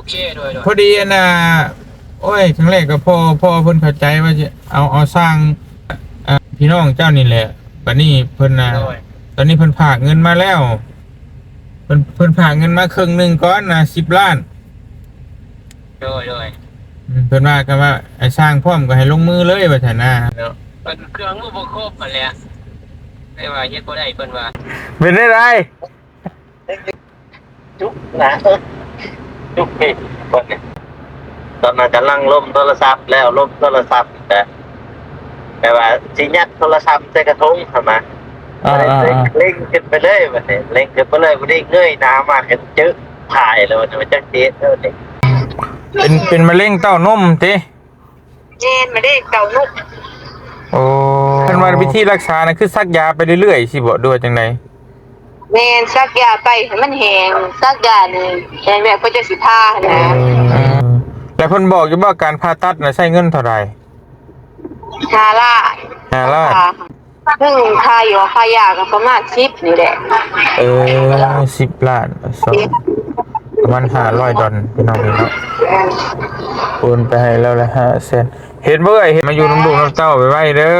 ໂອເຄ ໂດຍໆ ພໍດີອັນນ່າ ໂອ້ຍ ຄັ້ງແລກກໍພໍ ພໍເພິ່ນເຂົ້າໃຈວ່າຊິເອົາ ເອົາຊ່າງ ເອີ ພີ່ນ້ອງເຈົ້ານີ້ແຫຼະ. ບັດນີ້ເພິ່ນນ່າ ໂດຍ ຕອນນີ້ເພິ່ນຝາກເງິນມາແລ້ວ ເພິ່ນ ເພິ່ນຝາກເງິນມາເຄິ່ງໜຶ່ງກ່ອນນະ ສິບລ້ານ. ໂດຍ ໂດຍ ອືມ ເພິ່ນວ່າ ຄັນວ່າໄອ້ຊ່າງພ້ອມກໍໃຫ້ລົງມືເລີຍວ່າຊັ້ນນະ. ເນາະ ເພິ່ນເຄື່ອງມືບໍ່ຄົບຫັ້ນແຫຼະ ແຕ່ວ່າເຮັດບໍ່ໄດ້ເພິ່ນວ່າ. ເປັນໄດ້ໃດ? ຈຸກນະ ເອີ ຈຸກເພ ກ່ອນນີ້ ຕອນນັ້ນກຳລັງລົມໂທລະສັບ ແລ້ວລົມໂທລະສັບ ແຕ່ ແຕ່ວ່າຊິຍັດໂທລະສັບໃສ່ກະທົງຫັ້ນນະ. ອ່າໆໆ ເລັ່ງຂຶ້ນໄປເລີຍບັດນີ້ ເລັ່ງຂຶ້ນໄປເລີຍ ບັດນີ້ເງີຍໜ້າມາກໍເຈິກຖ່າຍແລ້ວ ວ່າຈັກຊິເຮັດແລ້ວນີ້. ເປັນ ເປັນມະເຮັງເຕົ້ານົມຕິ? ແມ່ນ ມະເຮັງເຕົ້ານົມ. ໂອ້ ເພິ່ນວ່າວິທີລັກສານະ ຄືສັກຢາໄປເລື້ອຍໆ ຊິບໍ ຫຼືວ່າຈັ່ງໃດ? ແມ່ນ ສັກຢາໄປໃຫ້ມັນແຫ້ງ ສັກຢານີ້ແຫ້ງແລ້ວເພິ່ນຈັ່ງຊິຜ່າຫັ້ນນະ. ເອີ ແລ້ວເພິ່ນບອກຢູ່ບໍ່ ການຜ່າຕັດນະໃຊ້ເງິນເທົ່າໃດ? ຫ້າລ້ານ. ຫ້າລ້ານ ເຖິງຄ່າຢອກຄ່າຢາກໍປະມານສິບນີ້ແຫຼະ. ເອີ ສິບລ້ານ ປະມານຫ້າຮ້ອຍດອນ ພີ່ນ້ອງເອີຍເນາະ. ໂອນໄປໃຫ້ລາວລະຫ້າແສນ. ເຫັນບໍ່ເອີຍ ເຫັນມາຢູ່ນຳລູກນຳເຕົ້າໄວໆເດີ.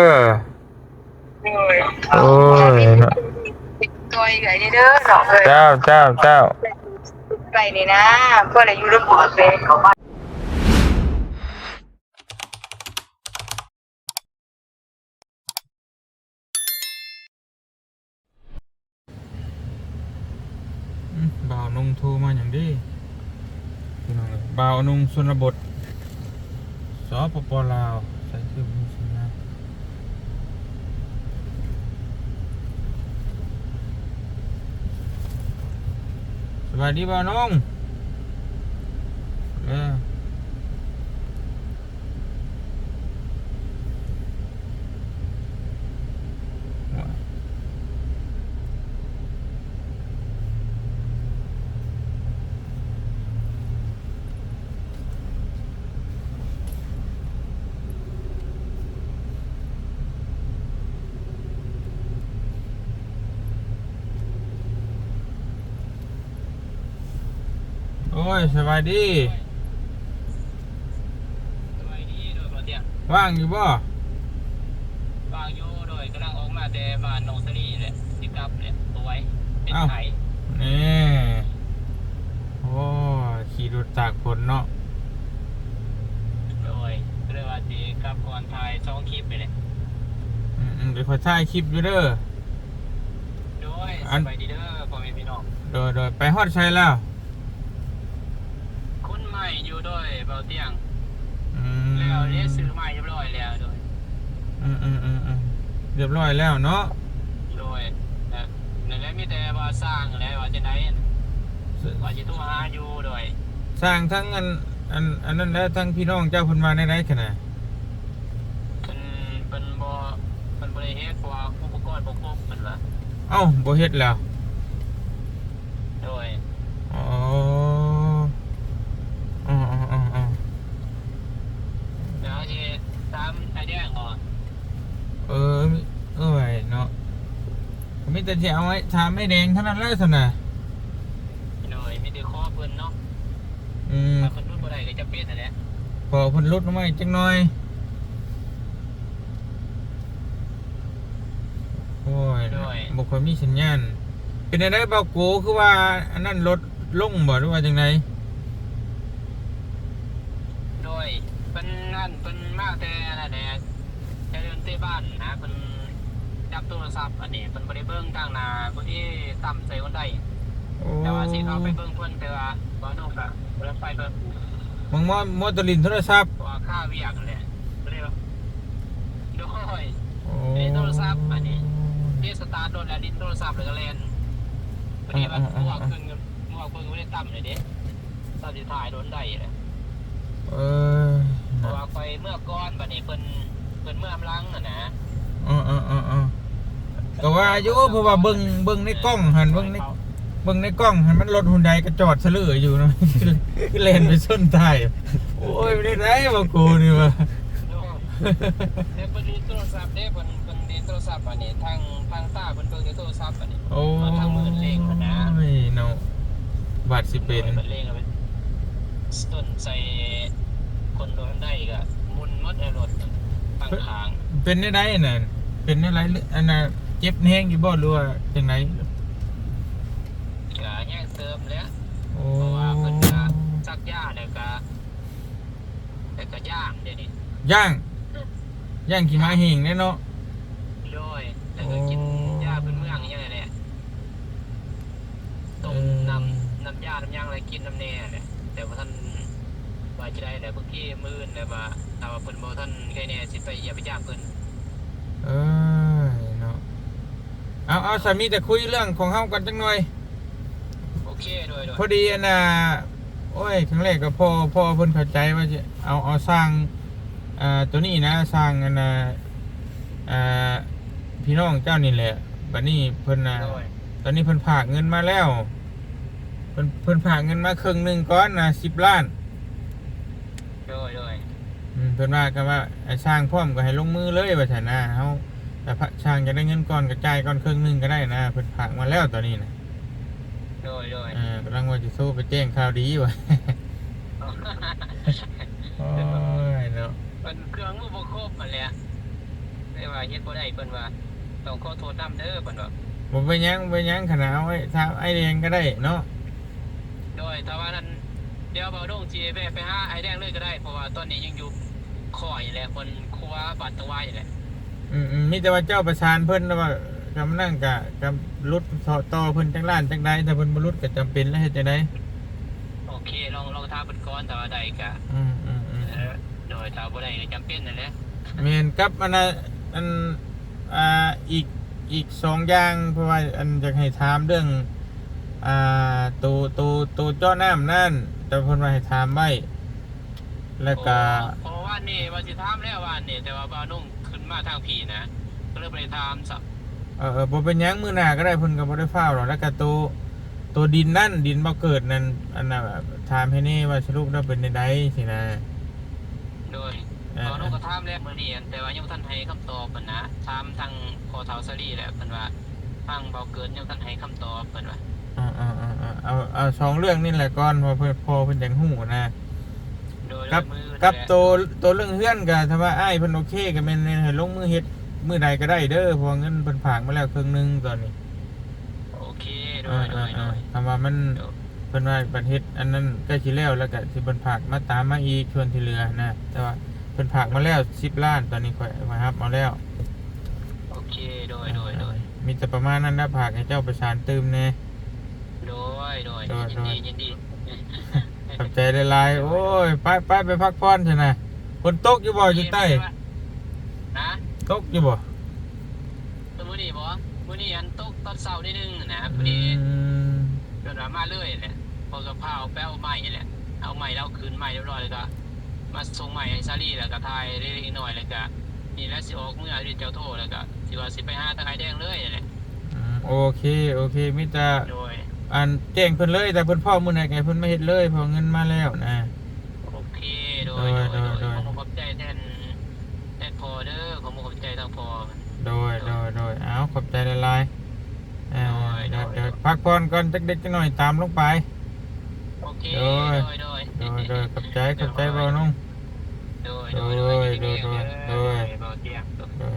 ໂອ້ຍ ໂອ້ຍເນາະ ຊ່ອຍເອື້ອຍແດ່ເດີນ້ອງເອີຍ. ເຈົ້າ ເຈົ້າ ເຈົ້າ ໄປນີ້ນະ ພໍໄດ້ຢູ່ນຳລູກເອີຍ. ອືມ ບ່າວນົງໂທມາຫຍັງເດ້ ພີ່ນ້ອງເອີຍ. ບ່າວນົງຊົນນະບົດ ສປປ ລາວ ໃສ່ຄືມີສັນຍານ. ສະບາຍດີບ່າວນົງ ເອີ. ໂອ້ຍ ສະບາຍດີ ສະບາຍດີ ໂດຍ ບ່າວຕຽງ ວ່າງຢູ່ບໍ່? ວ່າງຢູ່ ໂດຍ ກຳລັງອອກມາແຕ່ບ້ານໜອງສາລີແຫຼະ ຊິກັບແຫຼະ ບໍ່ໄຫວ ເປັນໄຂ້. ນີ້ ໂອ້ຍ ຂີ່ລົດຕາກຝົນເນາະ. ໂດຍ ກໍເລີຍວ່າຊິກັບກ່ອນ ຖ່າຍສອງຄລິບນີ້ແຫຼະ. ອືມໆ ດຽວຂ້ອຍຖ່າຍຄລິບຢູ່ເດີ. ໂດຍ ອັນ ສະບາຍດີເດີ ພໍ່ແມ່ພີ່ນ້ອງ. ໂດຍໆ ໄປຮອດໃສແລ້ວ? ຄົນໃໝ່ຢູ່ ໂດຍ ບ່າວຕຽງ. ອືມ ແລ້ວເດ້ ຊື້ໃໝ່ຮຽບຮ້ອຍແລ້ວ ໂດຍ. ອືມໆໆໆ ຮຽບຮ້ອຍແລ້ວເນາະ. ໂດຍ ນັ້ນແຫຼະ ມີແຕ່ວ່າຊ່າງແຫຼະ ວ່າຈັ່ງໃດ ວ່າຊິໂທຫາຢູ່ ໂດຍ. ຊ່າງທັງອັນ ອັນ ອັນນັ້ນແຫຼະ ທັງພີ່ນ້ອງເຈົ້າເພິ່ນວ່າແນວໃດຊັ້ນນະ? ເພິ່ນ ເພິ່ນບໍ່ ເພິ່ນບໍ່ໄດ້ເຮັດ ເພາະວ່າອຸປະກອນບໍ່ຄົບ ເພິ່ນວ່າ. ເອົ້າ ບໍ່ເຮັດແລ້ວ? ໂດຍ. ອໍ ອໍໆໆໆ ແລ້ວຊິຖາມອ້າຍແດງບໍ່? ເອີ ເອີຍເນາະ ກໍມີແຕ່ຊິເອົາໄວ້ຖາມອ້າຍແດງເທົ່ານັ້ນແຫຼະຊັ້ນນະ. ໂດຍ ມີແຕ່ຂໍເພິ່ນເນາະ. ອືມ ຖ້າເພິ່ນຫຼຸດບໍ່ໄດ້ກໍຈຳເປັນຫັ້ນແຫຼະ ຂໍເພິ່ນຫຼຸດລົງມາອີກຈັກໜ່ອຍ. ໂອ້ຍ ໂດຍ ບໍ່ຄ່ອຍມີສັນຍານ. ເປັນຈັ່ງໃດບ່າວໂກ ຄືວ່າອັນນັ້ນ ລົດລົງບໍ່ ຫຼືວ່າຈັ່ງໃດ? ໂດຍ ເພິ່ນນັ້ນ ເພິ່ນມາແຕ່ອັນນັ້ນແຫຼະ ແຕ່ເດີນເຕະບານນະ ເພິ່ນຈັບໂທລະສັບ ອັນນີ້ເພິ່ນບໍ່ໄດ້ເບິ່ງທາງໜ້າ ພໍດີຕຳໃສ່ຄົນໃດ. ໂອ້ ແຕ່ວ່າຊິເຂົ້າໄປເບິ່ງເພິ່ນ ແຕ່ວ່າບ່າວໂນກະບໍ່ໄດ້ໄປເບິ່ງ ມັນມົວ ມົວແຕ່ຫຼິ້ນໂທລະສັບ ເພາະວ່າຄາວຽກຫັ້ນແຫຼະ ກໍເລີຍວ່າ ໂດຍ. ໂອ້ ຫຼິ້ນໂທລະສັບ ອັນນີ້ເດ ສະຕາດລົດແລ້ວຫຼິ້ນໂທລະສັບ ແລ້ວກໍແລ່ນ ພໍດີວ່າ ອ່າໆໆໆ ໝວກເພິ່ນ ໝວກເພິ່ນບໍ່ໄດ້ຕຳເລີຍເດ້. ເຈົ້າຊິຖ່າຍໂດນໄດ້ແຫຼະ. ເອີ ເພາະວ່າຂ້ອຍເມືອກ່ອນ ບັດນີ້ເພິ່ນ ເພິ່ນເມືອນຳຫຼັງຫັ້ນນະ. ເອີໆໆໆ ກໍວ່າຢູ່ ເພາະວ່າເບິ່ງ ເບິ່ງໃນກ້ອງຫັ້ນ ເບິ່ງໃນ ເບິ່ງໃນກ້ອງຫັ້ນ ມັນລົດຮຸນໄດກໍຈອດສະເຫຼີຢູ່ນະ ແລ່ນໄປຊົນທ້າຍ. ໂອ້ຍ ບໍ່ໄດ້ໄດ໋ ບ່າວໂກນີ້ວ່າ. ໂດຍ ແຕ່ເພິ່ນຫຼິ້ນໂທລະສັບເດ້ ເພິ່ນ ເພິ່ນຫຼິ້ນໂທລະສັບ ອັນນີ້ ທາງ ທາງຕາເພິ່ນເບິ່ງແຕ່ໂທລະສັບ ອັນນີ້. ໂອ້ຍ ທາງມືນເລັ່ງຫັ້ນນະ ເນາະ ບາດຊິເປັນ ໂດຍ ເພິ່ນເລັ່ງເອົາໄປ. ຕົ້ນໃສ່ຄົນໂດນໄດ້ກໍໝຸ່ນໝົດໃນລົດຂ້າງໆ. ເປັນແນວໃດນັ້ນ? ເປັນແນວໃດ? ອັນນ່າ ເຈັບແຮງຢູ່ບໍ່ ຫຼືວ່າຈັ່ງໃດ? ກໍແຮງເຕີບແຫຼະ. ໂອ້ ເພາະວ່າເພິ່ນກໍສັກຢາແລ້ວກໍ ແລ້ວກໍຢ້າງເດນີ້ ຢ້າງ ຢ້າງຂີ້ໝາແຫ້ງແດ່ເນາະ. ໂດຍ ແລ້ວກໍກິນ ໂອ້ ຢາພື້ນເມືອງອີ່ຫຍັງແຫຼະ ຕົ້ມ ເອີ ນ້ຳ ນ້ຳຢານ້ຳຫຍັງແລ້ວກິນນຳແດ່ແຫຼະ ແຕ່ບໍ່ທັນວ່າຈະໄດ້ແຫຼະ. ບາງທີມື້ອື່ນແລ້ວວ່າ ຖ້າວ່າເພິ່ນບໍ່ທັນໄຄແນ່ ຊິໄປຢ້ຽມໄປຢາມເພິ່ນ. ເອີຍເນາະ ເອົາ ເອົາ ສາມີແຕ່ຄຸຍເລື່ອງຂອງເຮົາກັນຈັກໜ່ອຍ. ໂອເຄ ໂດຍ ໂດຍ ພໍດີອັນນ່າ ໂອ້ຍ ຄັ້ງແລກກໍພໍ ພໍເພິ່ນເຂົ້າໃຈວ່າຊິເອົາ ເອົາຊ່າງ ອ່າ ໂຕນີ້ນະ ຊ່າງອັນນ່າ ອ່າ ພີ່ນ້ອງເຈົ້ານີ້ແຫຼະ. ບັດນີ້ເພິ່ນນ່າ ໂດຍ ຕອນນີ້ເພິ່ນຝາກເງິນມາແລ້ວ ເພິ່ນ ເພິ່ນຝາກເງິນມາເຄິ່ງໜຶ່ງກ່ອນນະ ສິບລ້ານ. ໂດຍ ໂດຍ ອືມ ເພິ່ນວ່າ ກໍວ່າ ໄອ້ຊ່າງພ້ອມກໍໃຫ້ລົງມືເລີຍວ່າຊັ້ນນະ. ເຮົາ ຖ້າຊ່າງຢາກໄດ້ເງິນກ່ອນກໍຈ່າຍກ່ອນເຄິ່ງໜຶ່ງກໍໄດ້ນະ ເພິ່ນຝາກມາແລ້ວຕອນນີ້ນະ. ໂດຍ ໂດຍ ເອີ ກຳລັງວ່າຊິໂທໄປແຈ້ງຂ່າວດີວ່າ ໂອ້ຍເນາະ ເພິ່ນເຄື່ອງມືບໍ່ຄົບຫັ້ນແຫຼະ ແຕ່ວ່າເຮັດບໍ່ໄດ້ ເພິ່ນວ່າ ຕ້ອງຂໍໂທດນຳເດີ ເພິ່ນວ່າ. ບໍ່ເປັນຫຍັງ ບໍ່ເປັນຫຍັງ ຄັນວ່າເອົາໄອ້ ຖ້າໄອ້ແດງກໍໄດ້ເນາະ. ໂດຍ ຖ້າວ່ານັ້ນ ດຽວບ່າວດົງຊິແວ່ໄປຫາອ້າຍແດງເລີຍກໍໄດ້ ເພາະວ່າຕອນນີ້ຍັງຢູ່ຄ້ອຍນີ້ແຫຼະ ບ່ອນຄົວບ້ານຕັງຫວາຍນີ້ແຫຼະ. ອືມໆ ມີແຕ່ວ່າເຈົ້າປະສານເພິ່ນ ແລ້ວວ່າກຳນັ້ນກະ ກະຫຼຸດຕໍ່ເພິ່ນຈັກລ້ານຈັກໃດ ຖ້າເພິ່ນບໍ່ຫຼຸດກໍຈຳເປັນແລ້ວ ເຮັດຈັ່ງໃດ? ໂອເຄ ລອງ ລອງຖາມເພິ່ນກ່ອນ ຖ້າວ່າໄດ້ກະ ອືມໆໆ ເອີ ໂດຍ ຖ້າບໍ່ໄດ້ກໍຈຳເປັນນັ້ນແຫຼະ. ແມ່ນ ກັບອັນນ່າ ອັນ ອ່າ ອີກ ອີກສອງຢ່າງ ເພາະວ່າ ອັນ ຢາກໃຫ້ຖາມເລື່ອງ ອ່າ ໂຕ ໂຕ ໂຕເຈາະນ້ຳນັ້ນ ແຕ່ເພິ່ນວ່າໃຫ້ຖາມໄວ້ ແລ້ວກະ ເພາະວ່າວານນີ້ວ່າຊິຖາມແລ້ວ ວານນີ້ ແຕ່ວ່າບ່າວນຸ່ງຂຶ້ນມາທາງພີ້ນະ ກໍເລີຍບໍ່ໄດ້ຖາມຊ້ຳ. ເອີ ເອີ ບໍ່ເປັນຫຍັງ ມື້ໜ້າກໍໄດ້ ເພິ່ນກໍບໍ່ໄດ້ຟ້າວດອກ. ແລ້ວກະໂຕ ໂຕດິນນັ້ນ ດິນບໍ່ເກີດນັ້ນ ອັນນ່າ ຖາມໃຫ້ແດ່ວ່າສະຫຼຸບແລ້ວເປັນແນວໃດຊີ້ນະ. ໂດຍ ເອີ ເພາະວ່ານ້ອງກໍຖາມແລ້ວມື້ນີ້ ອັນ ແຕ່ວ່າຍັງບໍ່ທັນໃຫ້ຄຳຕອບຫັ້ນນະ ຖາມທາງພໍ່ເຖົ້າສາລີແຫຼະ ເພິ່ນວ່າທາງເບົາເກີດຍັງບໍ່ທັນໃຫ້ຄຳຕອບ ເພິ່ນວ່າ. ເອີ ເອີ ເອີ ເອີ ເອົາ ເອົາສອງເລື່ອງນີ້ແຫຼະກ່ອນ ເພາະເພິ່ນ ພໍ່ເພິ່ນຢາກຮູ້ນະ. ໂດຍ ກັບ ກັບໂຕ ໂຕເລື່ອງເຮືອນກໍ ຖ້າວ່າອ້າຍເພິ່ນໂອເຄ ກໍແມ່ນໃຫ້ລົງມືເຮັດມື້ໃດກໍໄດ້ເດີ ເພາະວ່າເງິນເພິ່ນຝາກມາແລ້ວເຄິ່ງໜຶ່ງຕອນນີ້. ໂອເຄ ໂດຍ ເອີ ໂດຍ ເອີ ໂດຍ ເອີ ຄຳວ່າມັນ ໂດຍ ເພິ່ນວ່າບັດເຮັດອັນນັ້ນໃກ້ຊິແລ້ວ ແລ້ວກະຊິເພິ່ນຝາກມາຕາມມາອີກສ່ວນທີ່ເຫຼືອນະ ແຕ່ວ່າເພິ່ນຝາກມາແລ້ວສິບລ້ານ ຕອນນີ້ຂ້ອຍມາຮັບເອົາແລ້ວ. ໂອເຄ ໂດຍ ເອີ ໂດຍ ເອີ ໂດຍ ມີແຕ່ປະມານນັ້ນລະ ຝາກໃຫ້ເຈົ້າປະສານຕື່ມແດ່. ໂດຍ ໂດຍ ໂດຍ ຍິນດີ ໂດຍ ຍິນດີ ຂອບໃຈຫຼາຍໆ. ໂອ້ຍ ໄປ ໄປ ໄປພັກຜ່ອນຊັ້ນນະ. ຝົນຕົກຢູ່ບໍ່ຢູ່ໃຕ້? ຮະ? ຕົກຢູ່ບໍ່? ມື້ນີ້ບໍ່? ມື້ນີ້ອັນຕົກຕອນເຊົ້າໜ້ອຍໜຶ່ງນະ ພໍດີ ອືມ ຈົນວ່າມາເລີຍແຫຼະ ພໍກໍພາອອກໄປເອົາໄມ້ແຫຼະ ເອົາໄມ້ແລ້ວຂຶ້ນໄມ້ຮຽບຮ້ອຍ ແລ້ວກໍມາສົ່ງໄມ້ໃຫ້ສາລີ ແລ້ວກໍຖ່າຍເລັກໆນ້ອຍໆ ແລ້ວກໍນີ້ແຫຼະ ຊິອອກເມືອ ເຈົ້າໂທ ແລ້ວກໍຊິວ່າຊິໄປຫາທາງອ້າຍແດງເລີຍແຫຼະ. ອືມ ໂອເຄ ໂອເຄ ມີແຕ່ ໂດຍ ອັນ ແຈ້ງເພິ່ນເລີຍ ຖ້າເພິ່ນພ້ອມມື້ໃດກໍໃຫ້ເພິ່ນມາເຮັດເລີຍ ເພາະເງິນມາແລ້ວນະ. ໂອເຄ ໂດຍ ໂດຍ ໂດຍ ໂດຍ ໂດຍ ໂດຍ ຂອບໃຈແທນ ແທນພໍ່ເດີ ຂອບໃຈທາງພໍ່. ໂດຍ ໂດຍ ໂດຍ ໂດຍ ເອົາ ຂອບໃຈຫຼາຍໆ. ເອີ ໂດຍ ໂດຍ ໂດຍ ໂດຍ ພັກຜ່ອນກ່ອນ ຈັກເລັກຈັກໜ້ອຍຕາມລົງໄປ. ໂອເຄ ໂດຍ ໂດຍ ໂດຍ ໂດຍ ໂດຍ ຂອບໃຈ ຂອບໃຈ ໂດຍ ບ່າວນຸ່ງ. ໂດຍ ໂດຍ ໂດຍ ໂດຍ ໂດຍ ໂດຍ ໂດຍ ໂດຍ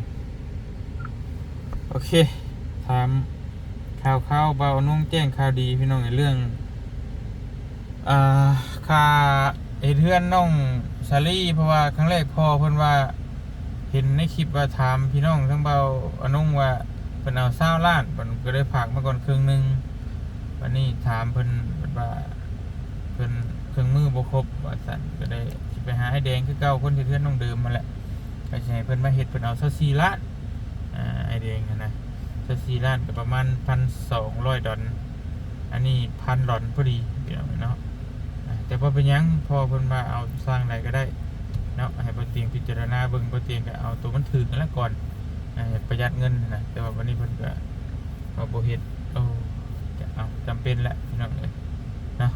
ໂອເຄ ຖາມຂ່າວໆ ບ່າວນຸ່ງແຈ້ງຂ່າວດີພີ່ນ້ອງ ໃນເລື່ອງ ອ່າ ຄ່າເຮັດເຮືອນນ້ອງສາລີ ເພາະວ່າຄັ້ງແລກພໍ່ເພິ່ນວ່າ ເຫັນໃນຄລິບວ່າຖາມພີ່ນ້ອງທາງບ່າວອານົງວ່າ ເພິ່ນເອົາຊາວລ້ານ ເພິ່ນກໍເລີຍຝາກມາກ່ອນເຄິ່ງໜຶ່ງ. ບັດນີ້ຖາມເພິ່ນ ເພິ່ນວ່າ ເພິ່ນເຄື່ອງມືບໍ່ຄົບວ່າຊັ້ນ ກໍເລີຍຊິໄປຫາອ້າຍແດງຄືເກົ່າ ຄົນເຮັດເຮືອນນ້ອງເດີມຫັ້ນແຫຼະ ກໍຊິໃຫ້ເພິ່ນມາເຮັດ ເພິ່ນເອົາຊາວສີ່ລ້ານ ອ່າ ອ້າຍແດງຫັ້ນນະ ຊາວສີ່ລ້ານ ກໍປະມານພັນສອງຮ້ອຍດອນ ອັນນີ້ພັນດອນພໍດີພີ່ນ້ອງເນາະ. ອ່າ ແຕ່ບໍ່ເປັນຫຍັງ ເພາະເພິ່ນວ່າເອົາຊ່າງໃດກໍໄດ້ເນາະ ໃຫ້ບ່າວຕຽງພິຈາລະນາເບິ່ງ ບ່າວຕຽງກໍເອົາໂຕມັນຖືກຫັ້ນລະກ່ອນ ອ່າ ປະຢັດເງິນຫັ້ນນະ ແຕ່ວ່າບັດນີ້ເພິ່ນກໍວ່າບໍ່ເຮັດ ໂອ້ ຈະເອົາ ຈຳເປັນແຫຼະພີ່ນ້ອງເອີຍເນາະ.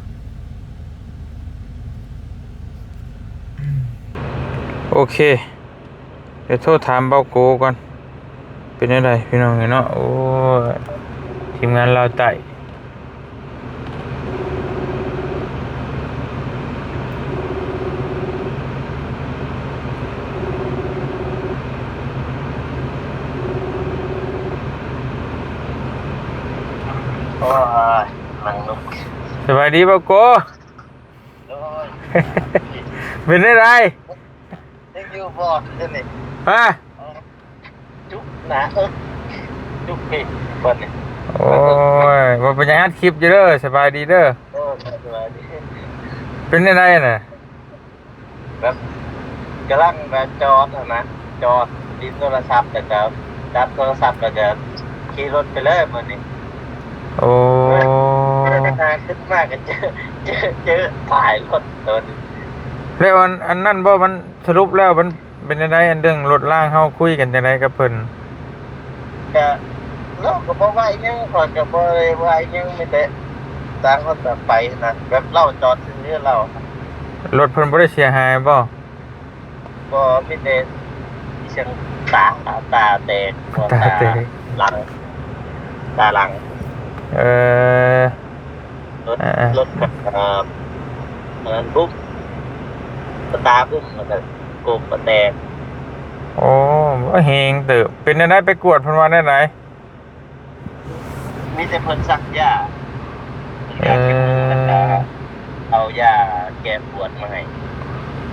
ໂອເຄ ດຽວໂທຖາມເບົາໂກກ່ອນ ເປັນແນວໃດພີ່ນ້ອງເອີຍເນາະ. ໂອ້ຍ ທີມງານລາວໃຕ້ ໂ ບາຍດີບ່າວໂກ. ໂອ້ຍ ເປັນແນວໃດ? ຍັງຢູ່ບໍ່ ດຽວນີ້? ຮະ? ຈຸກໜ້າເອິກ ຈຸກພີ້ ບັດນີ້. ໂອ້ຍ ບໍ່ເປັນຫຍັງ ອັດຄລິບຢູ່ເດີ. ສະບາຍດີເດີ. ໂອ້ ສະບາຍດີ. ເປັນແນວໃດນະ? ແບບກຳລັງແບບຈອດຫັ້ນນະ ຈອດຫຼິ້ນໂທລະສັບ ແລ້ວກໍດັບໂທລະສັບ ແລ້ວກໍຂີ່ລົດໄປເລີຍມື້ນີ້. ໂອ້ ແລ້ວກໍຫາຂຶ້ນມາກໍເຈີ ເຈີ ເຈີທ້າຍລົດໂຕນີ້. ແລ້ວອັນ ອັນນັ້ນບໍ່ ມັນສະຫຼຸບແລ້ວມັນເປັນຈັ່ງໃດ? ອັນເລື່ອງລົດລາງ ເຮົາຄຸຍກັນຈັ່ງໃດກັບເພິ່ນ? ກະ ລາວກໍບໍ່ວ່າອີ່ຫຍັງ ຂ້ອຍກໍບໍ່ໄດ້ວ່າອີ່ຫຍັງ ມີແຕ່ຕ່າງຄົນຕ່າງໄປນະ ແບບລາວຈອດຊື່ໆ ລາວ. ລົດເພິ່ນບໍ່ໄດ້ເສຍຫາຍບໍ່? ບໍ່ ມີແຕ່ສຽງຕາ ຕາແຕກ ຕາແຕກ ຕາຫຼັງ ຕາຫຼັງ. ເອີ ລົດ ເອີ ລົດ ເອີ ອັນນັ້ນບຸບ ຕາບຸບ ແລ້ວກໍໂກກກໍແຕກ. ໂອ້ ແຮງເຕີບ. ເປັນແນວໃດ ໄປກວດເພິ່ນວ່າແນວໃດ? ມີແຕ່ເພິ່ນສັກຢາ ເອີ ເອົາຢາແກ້ປວດມາໃຫ້.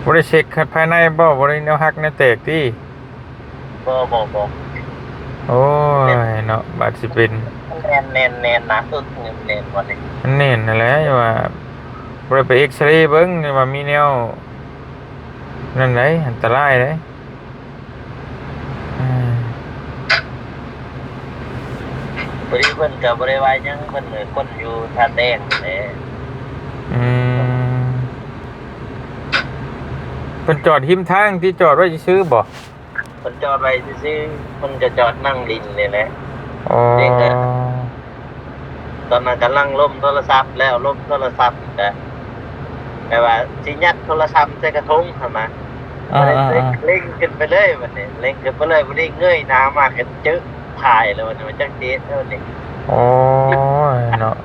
ບໍ່ໄດ້ເຊັກພາຍໃນບໍ່? ບໍ່ໄດ້ແນວຫັກແນວແຕກຕິ? ບໍ່ ບໍ່ ບໍ່. ໂອ້ຍ ເນາະ ບາດຊິເປັນ ແໜ້ນ ແໜ້ນ ແໜ້ນໜາ ອຶກ ແໜ້ນ ແໜ້ນບໍ່ນີ້? ມັນແໜ້ນຫັ້ນແຫຼະ ວ່າບໍ່ໄດ້ໄປເອັກຊະເຣເບິ່ງ ວ່າມີແນວນັ້ນໃດ໋ ອັນຕະລາຍໃດ໋. ອືມ ພໍດີເພິ່ນກໍບໍ່ໄດ້ວ່າຫຍັງ ເພິ່ນກໍຄົນຢູ່ທ່າແຕງແຫຼະ. ອືມ ເພິ່ນຈອດຮິມທາງຕິ ຈອດໄວ້ຊື່ໆບໍ່? ເພິ່ນຈອດໄວ້ຊື່ໆ ເພິ່ນກໍຈອດນັ່ງຫຼິ້ນນີ້ແຫຼະ. ອໍ ຕອນນັ້ນກຳລັງລົມໂທລະສັບ ແລ້ວລົມໂທລະສັບກະແບບວ່າຊິຍັດໂທລະສັບໃສ່ກະທົງຫັ້ນນະ. ອ່າໆໆ ເລັ່ງຂຶ້ນໄປເລີຍບັດນີ້ ເລັ່ງຂຶ້ນໄປເລີຍ ບັດນີ້ເງີຍໜ້າມາກໍເຈີຖ່າຍແລ້ວບັດນີ້ ວ່າຈັກຊິເຮັດແລ້ວບັດນີ້. ໂອ້ຍເນາະ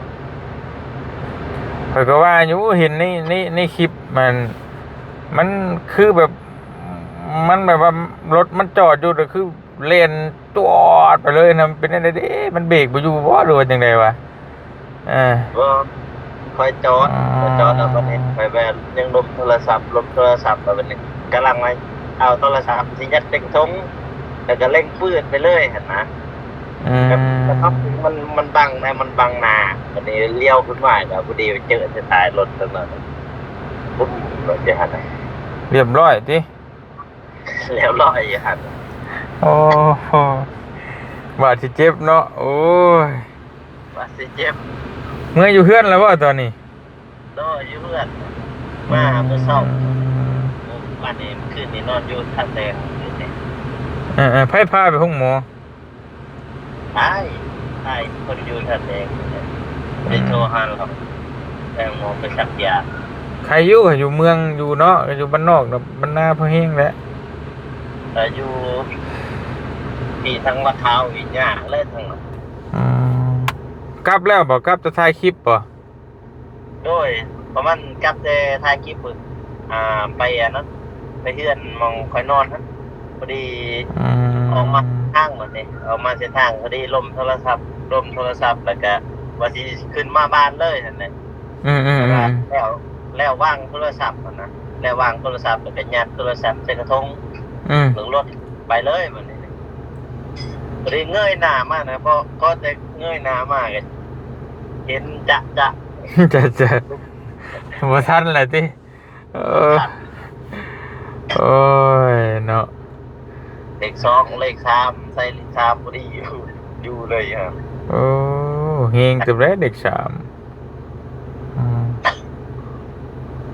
ຂ້ອຍກໍວ່າຢູ່ ເຫັນໃນ ໃນ ໃນຄລິບ ມັນ ມັນຄືແບບ ມັນແບບວ່າລົດມັນຈອດຢູ່ ກໍຄືແລ່ນ ຕວດໄປເລີຍນະ. ມັນເປັນຈັ່ງໃດເດ? ມັນເບກບໍ່ຢູ່ບໍ່ ຫຼືວ່າຈັ່ງໃດວະ? ເອີ ບໍ່ ຂ້ອຍຈອດ ຂ້ອຍຈອດແລ້ວບັດນີ້ ຂ້ອຍແວ່ນຍັງລົມໂທລະສັບ ລົມໂທລະສັບ ແລ້ວບັດນີ້ກຳລັງວ່າເອົາໂທລະສັບຊິຍັດໃສ່ຖົງ ແລ້ວກໍເລັ່ງປືດໄປເລີຍຫັ້ນນະ. ອືມ ແບບ ມັນ ມັນບັງນະ ມັນບັງໜ້າ ບັດນີ້ລ້ຽວຂຶ້ນມາກໍພໍດີໄປເຈີໃສ່ທ້າຍລົດ ຈັ່ງນັ້ນ ປຸ້ມ ລົດຢູ່ຫັ້ນນະ ຮຽບຮ້ອຍຕິ? ຮຽບຮ້ອຍຢູ່ຫັ້ນ. ໂອ້ໂຫ ບາດຊິເຈັບເນາະ. ໂອ້ຍ ບາດຊິເຈັບ. ເມືອຢູ່ເຮືອນແລ້ວບໍ່ຕອນນີ້? ໂດຍ ຢູ່ເຮືອນ ມາ ອືມ ມື້ເຊົ້າ ມື້ວານນີ້ ມື້ຄືນນີ້ນອນຢູ່ທ່າແຕງ. ເອີໆ ໃຜພາໄປໂຮງໝໍ? ອ້າຍ ອ້າຍເພິ່ນຢູ່ທ່າແຕງ ໄດ້ໂທຫາລາວ ແຕ່ງໝໍໄປສັກຢາ. ໃຄຢູ່ ຢູ່ເມືອງຢູ່ເນາະ ຢູ່ບ້ານນອກ ບ້ານນາພໍແຮງແຫຼະ. ແຕ່ຢູ່ທີ່ທາງວັດທ້າວວິຍາແຫຼະ ທາງນັ້ນ. ອືມ ກັບແລ້ວບໍ່? ກັບແຕ່ຖ່າຍຄລິບບໍ່? ໂດຍ ປະມານກັບແຕ່ຖ່າຍຄລິບພຸ້ນ ອ່າ ໄປອັນນັ້ນ ໄປເຮືອນໝ່ອງຂ້ອຍນອນຫັ້ນ ພໍດີ ອືມ ອອກມາທາງບັດນີ້ ອອກມາເສັ້ນທາງ ພໍດີລົມໂທລະສັບ ລົມໂທລະສັບ ແລ້ວກະວ່າຊິຂຶ້ນມາບ້ານເລີຍຫັ້ນແຫຼະ. ອືມໆໆ ແລ້ວ ແລ້ວວາງໂທລະສັບຫັ້ນນະ ແລ້ວວາງໂທລະສັບ ແລ້ວກະຍັດໂທລະສັບໃສ່ກະທົງ ອືມ ລົງລົດໄປເລີຍບັດນີ້. ພໍດີເງີຍໜ້າມານະ ພໍ ພໍແຕ່ເງີຍໜ້າມາກະເຫັນຈະໆ ຈະໆ ບໍ່ທັນແລ້ວຕິ? ເອີ ໂອ້ຍເນາະ ເລກສອງ ເລກສາມ ໃສ່ເລກສາມ ພໍດີຢູ່ ຢູ່ເລີຍ. ໂອ້ ແຮງເຕີບເດ້ເລກສາມ. ອືມ